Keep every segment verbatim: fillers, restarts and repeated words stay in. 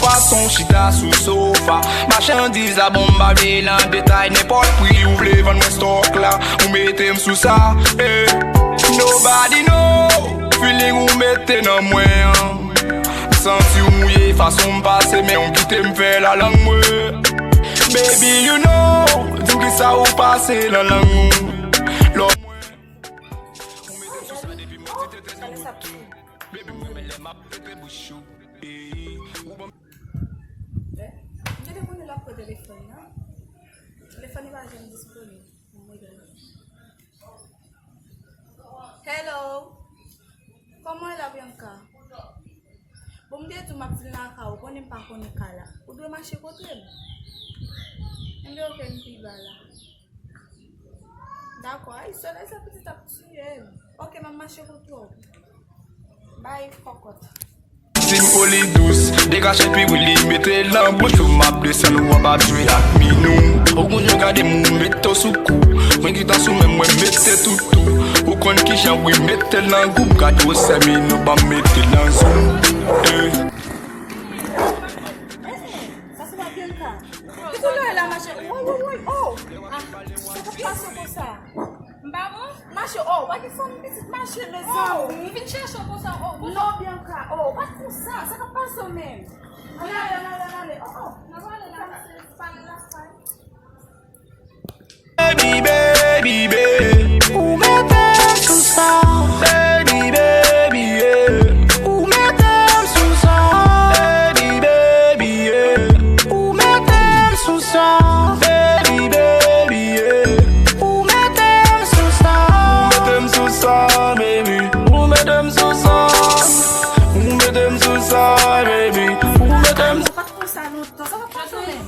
Pwason chita sou sofa. Machandiz la bon, m pa vle nan detay. Nenpòt pri ou vle vann mwen stòk la, ou mete m sou sa. Eh. Nobody know feeling ou mete nan mwen an. M santi w mouye fason m pase, men w kite m fè lalang mwen. Baby, you know, di m kisa ou pase nan lang ou. Lò mwen. Ou mete m sou sa depi mwen ti tete nou. Baby, mwen renmen lè m ap pete bouch ou. Eh, ou ban m. Eh, m te konnen l ap pran telefòn nan. Telefòn li pa janm disponib. Mwen gade. Hello. Kòman w ye la, Bianca? Bon, m te di w m ap vin lakay ou, konnen m pa konnen kay la. Ou dwe mache kote m. Enben, oke, m pi ba la. Dakò, ay, solèy sa pitit ap tiye m. Oke, m ap mache kote w. Bay, kòkòt. Team Oli dous, degaje pi wi li mete l nan bouch ou, m ap desann ou anba byen ak minou. Ou konn jan gade m ou mete w sou kou. Mwen ki tan sou men mwen mete toutou. Ou konn kijan wi mete l nan gwoup, gade w sè minou ban m mete l nan zoom. Eh. Sa se pa Bianca. Ki koulè la, ma chérie? Woy, woy, woy. Oh! Ah, sa k ap pase konsa? M pa bon? Mache, oh, pa gen fanm pitit mache, mezanmi. Oh, m vin chèche w konsa, oh, konsa. Non, Bianca, oh, pa t konsa, sa k ap pase w menm? Ann ale, ann ale, ann ale. Oh, oh. N ap ale la. Sa se pale lakay. Baby, baby, baby, ou mete m sou sa. Baby, baby, yeah, ou mete m sou sa. Baby, baby, yeah, ou mete m sou sa. Baby, baby, yeah, ou mete m sou sa. Ou mete m sou sa, baby. Ou mete m sou sa. Ou mete m sou sa, baby. Ou mete m. Sa pa t konsa lontan. Sa pa t konsa menm.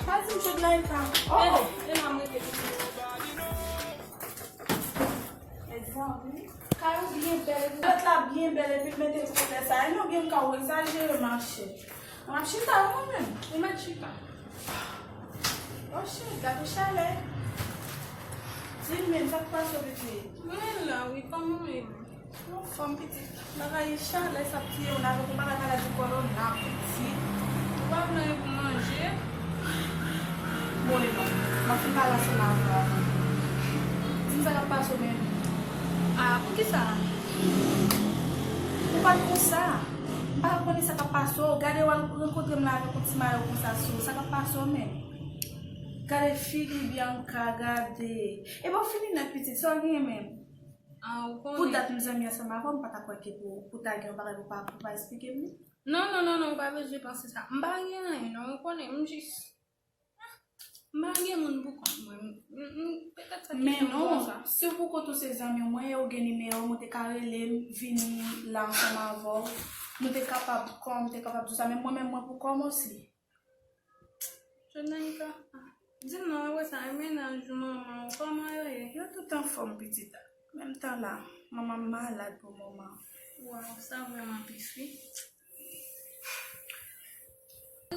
Pa di m jodi la e pa. Oh. Mezanmi, kay ou byen bèl, epi lòt la byen bèl, epi l mete l koulè sa. E non, Bianca, ou egzajere, machè. Mwen ap chita, mwen menm. Ou mèt chita. Oh, cheri, gade chalè. Di m menm, sa k pase w, pitit? Mwen la, wi, kòman w ye menm? Anfòm, pitit. Bagay chalè sa ap tiye moun avèk yon bagay maladi kòwona, pitit. Ou pa vle anyen pou manje? Bon, e non. M ap fin pale ansanm avè w avan. Di m sa k ap pase w menm. Ah, poukisa? Ou pa t konsa. M pa t ap konnen sa k ap pase w. Gade w al rankontre m la avèk yon ti mayo konsa sou ou. Sa k ap pase w menm? Gade figi Bianca, gade. Epa w fini nèt, pitit. Sa w genyen menm? Ah, ou konnen. Pou dat m zanmi ansanm avè w, m pa ta kwè ke pou, pou ta gen yon bagay pou pa, pou pa esplike m li. Non, non, non, non, ou pa bezwen panse sa. M pa gen anyen, non, ou konnen, m jis, m pa gen moun pou kont mwen. M, m, m, petèt sa ki fè m konsa. Men non, si w pou kont ou se zanmi w, mwen e ou gen nimewo m, ou te ka rele m, vini la ansanm avè w. Nou te kapab, kòman m te kapab di w sa, men mwen menm, mwen pou kò m osi. Jodnaïka, di m non, apre sa, e mennaj ou, manman w, kòman yo ye? Yo tout anfòm, pitit. Menm tan la, manman m malad pou moman. Waw, sa vrèman tris, wi.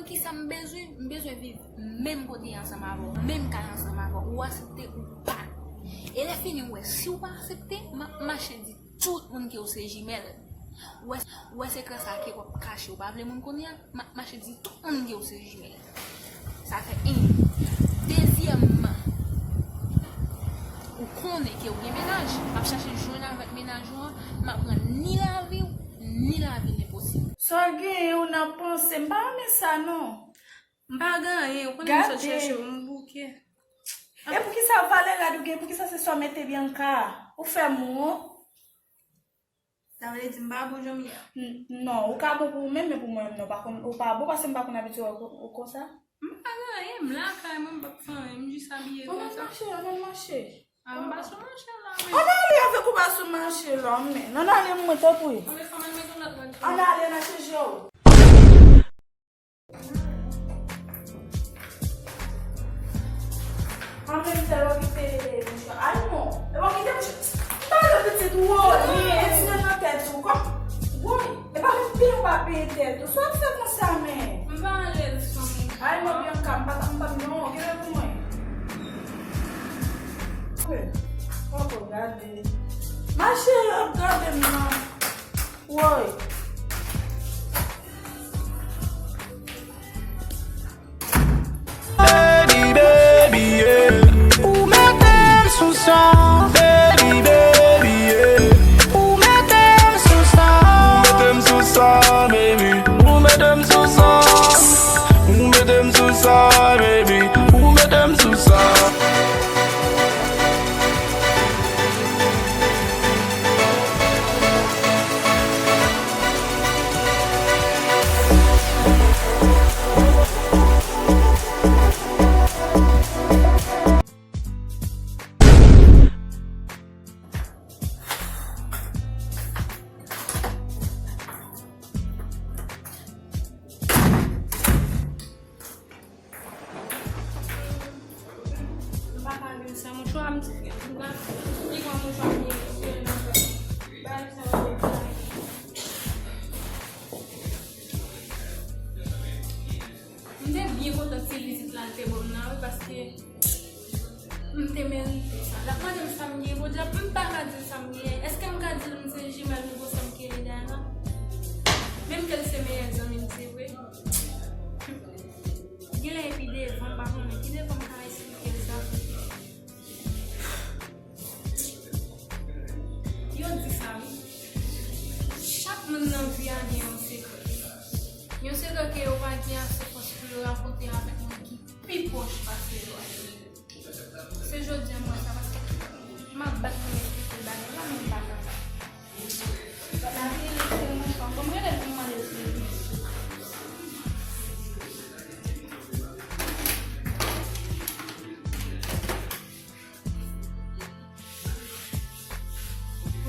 Kisa m bezwen? M bezwen viv menm kote ansanm avè w, menm kay ansanm avè w. Ou aksepte ou pa? E lè fini, ou wè, si w pa aksepte, m ap mache di tout moun ke w se jimèl. Ou wè, ou wè sekrè sa ke w ap kache, ou pa vle moun konnen an, m ap mache di tout moun ke w se jimèl. Sa fè en. Dezyèmman, ou konnen ke w gen mennaj, m ap chache jwenn avèk mennaj ou an, m ap pran ni lavi w, ni lavi l enposib. Sa w genyen, ou nan panse, m pa renmen sa non. M pa gen anyen, ou konnen m sot chèche w, m bouke. E poukisa valè rad ou gen, poukisa se sa w mete Bianca? Ou fè m wont. Sa vle di m pa bon jan m ye a? N-, non, ou ka bon pou ou menm, men pou mwen menm non, pa konn, ou pa bon paske m pa konn abitye wè w kon-, ou konsa. M pa gen anyen, m lakay mwen, m p ap fè anyen, m jis abiye konsa. Ann al mache, ann al mache. A, m pa sou mache la, men. Ann ale avèk ou pa sou mache la, men. Ann ale mwen, tanpri. Ann ale, ann ale, n a chanje w. An menm tan, w kite mouchwa. Ay non, w kite mouchwa. M pa vle pitit, woy, e ti nan tèt ou. Kòm, woy, e pa vin peye, w pa peye tèt ou. Sa w ap fè konsa, men? M pa alèz, fanmi. Ay non, Bianca, m pa, m pa, non, kenbe pou mwen. Poko gade. Mache, ap gade m nan. Woy. M te merite sa. L ap mande m sa m ye, podyab, m pa ka di l sa m ye. Èske m ka di l m se jimèl nouvo sè m ki rele Diana? Menm ke l se meyè zanmi m, se vre. Genlè epi devan, m pa konnen. Ki devan m ka eksplike l sa? Yo di sa, wi. Chak moun nan vi a gen yon sekrè. Yon sekrè ke yo pa gen ase fòs pou yo rakonte avèk moun ki pi pwòch pase yo a. Se jodi a m wè sa, paske m ap bat pou m eksplike bagay la, men m pa kapab. Lavi rele m telman fò. Bon, m rele l pou m mande l si li.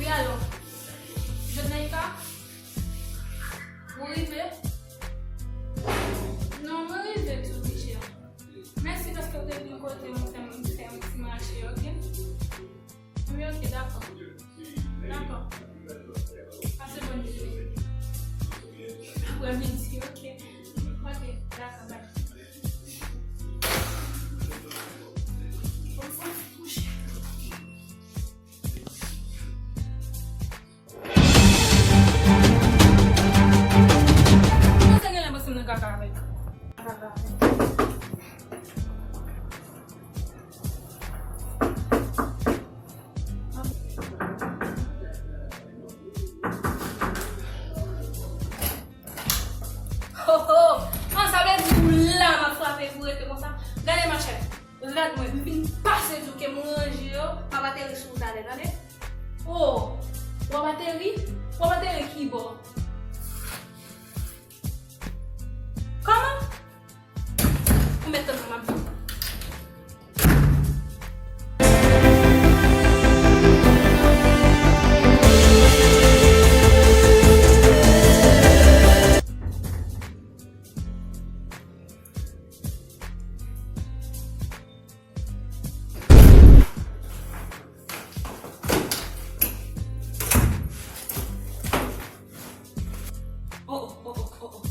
Wi, alo. Jodnaïka? Ou rive? Non, mwen rive tou, Michel. Mèsi paske w te vin kote m, fè m, fè m ti mache, oke? Wi, oke, dakò. Dakò. Pase bòn jounen. Aprè midi, oke. Oke, dakò, bye. Bon, bon, kouche. Kòman sa genlè panse m nan kaka avèk? Ho, ho! An, sa vle di ou la m ap frape pou rete konsa? Gade, machè, rad mwen, m vin pase di w ke m ranje yo, m ap ateri sou ou talè, tande? O, w ap ateri? W ap ateri kibò? Kòman? Ou mèt tann mwen, m ap vini. Oh, oh, oh, oh, oh, oh.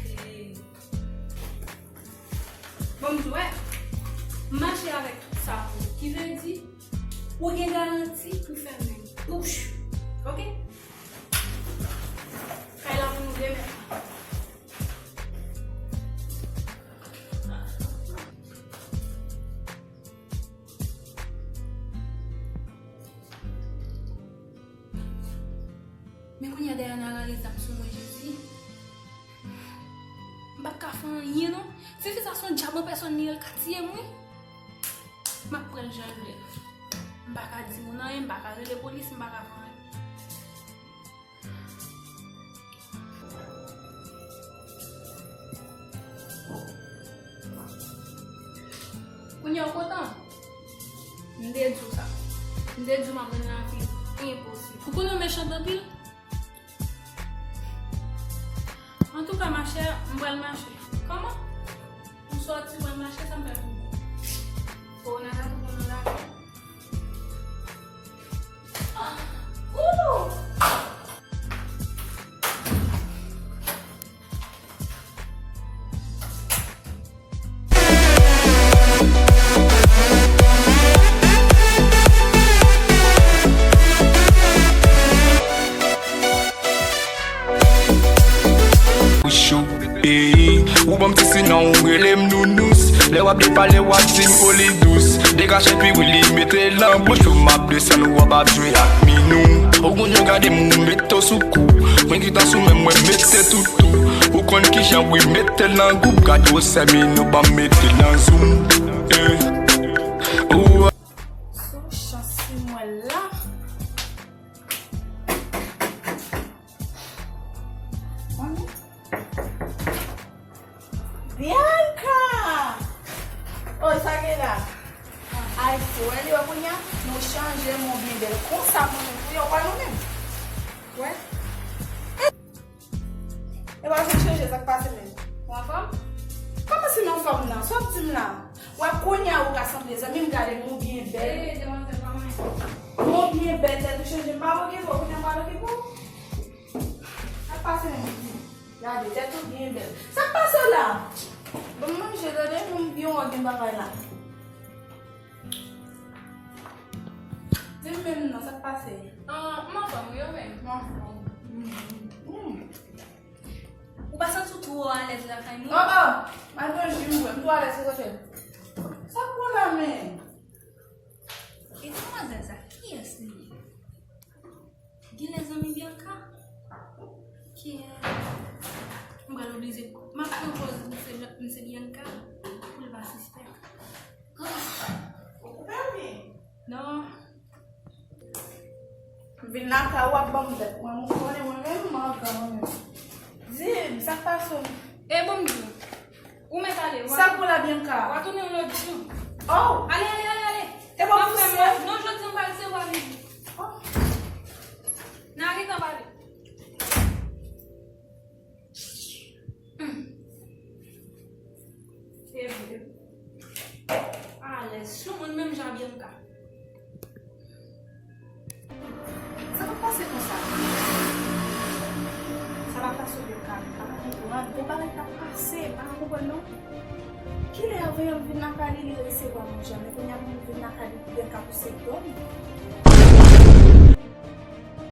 Hey. Bon, m di w, wè, m mache avèk tout sa pou ou. Ki vle di, ou gen garanti pou fèmen bouch ou. Oke? Kay la pou nou demen. Men kounye a Diana rale zam sou mwen, Jezi. M p ap ka fè anyen, non. Si fi sa se yon dyab an pèsòn li ye, l ka tiye m, wi. M ap pran l jan l vle. M pa ka di moun anyen, m pa ka rele polis, m pa ka fè anyen. Kounye a w kontan? M te di w sa. M te di w m ap rann lavi. Enposib. Ou konnen w mechan anpil? Antouka, machè, m pral mache. Kòman? Ou sòti, w pral mache, sa m fè pou ou? Kowona ta tou konnen w lakay. Ou ban m ti sinon, ou rele m nounous. Lè w ap depale, w ap di m oli dous. Degaje pi wi li mete l nan bouch ou, m ap desann ou, w ap ap jwe ak minou. Ou konn yo gade m, ou mete w sou kou. Mwen ki tan sou men mwen mete toutou. Ou konn kijan wi mete l nan gwoup, gade w sè minou, ban m mete l nan zoom. Eh. Ou Sou chans si mwen la. Bianca! Oh, sa gen la? Ay, wè li wè kounye a, nou chanje, men w byen bèl. Konsa, mwen menm, pou yo wè nou menm. Wè. E pa vin chanje, sa k pase menm? Ou anfòm? Kòman si m anfòm nan? Sa w ap di m la? Wè kounye a ou ka sanble zanmi m, gade nou byen bèl. Ee, demwazèl pa manyen. Nou byen bèl, tèt ou chanje, m pa okipe w, kounye a m pral okipe w. Sa k pase menm? Gade, tèt ou byen bèl. Sa k pase w la? Bon, manje, tande, yon wè gen bagay la. Di m menm non, sa k pase? Ah, m anfòm, wi, ou menm? M anfòm. Mm. Ou pa santi w twò alèz lakay mwen? Oh, oh! M al pran ji m bwè, m twò alèz, se kote? Sa k pran la, men? E demwazèl sa, kiyès li ye? Genlè zanmi Bianca? Kiyès? M pral oblije, m ap pran pòz m se, m se Bianca pou l pa sispèk. Ou koupe w byen? Non. M vin lakay ou ap ban m tèt. Mwen, mwen konnen mwen menm, m anfòm mwen menm. Di m, sa k pase w? E bon, m di w. Ou mèt ale, w a... Sa pou la, Bianca? W a tounen yon lòt jou. Oh! Ale, ale, ale, ale. E bon, m fè pouse. Non, jodi m pral resevwa vizit. Oh! N a gentan pale. Hmm. Se vre. Alèz, sou moun menm jan Bianca. Sa pa pase konsa. Sa pa pase Bianca. M pa ka konprann. Gon bagay k ap pase. M pa ka konprann non. Kilè avan yè m vin lakay li, li resevwa mwen jan. Men kounye a pou m vin lakay li, Bianca pouse dòmi.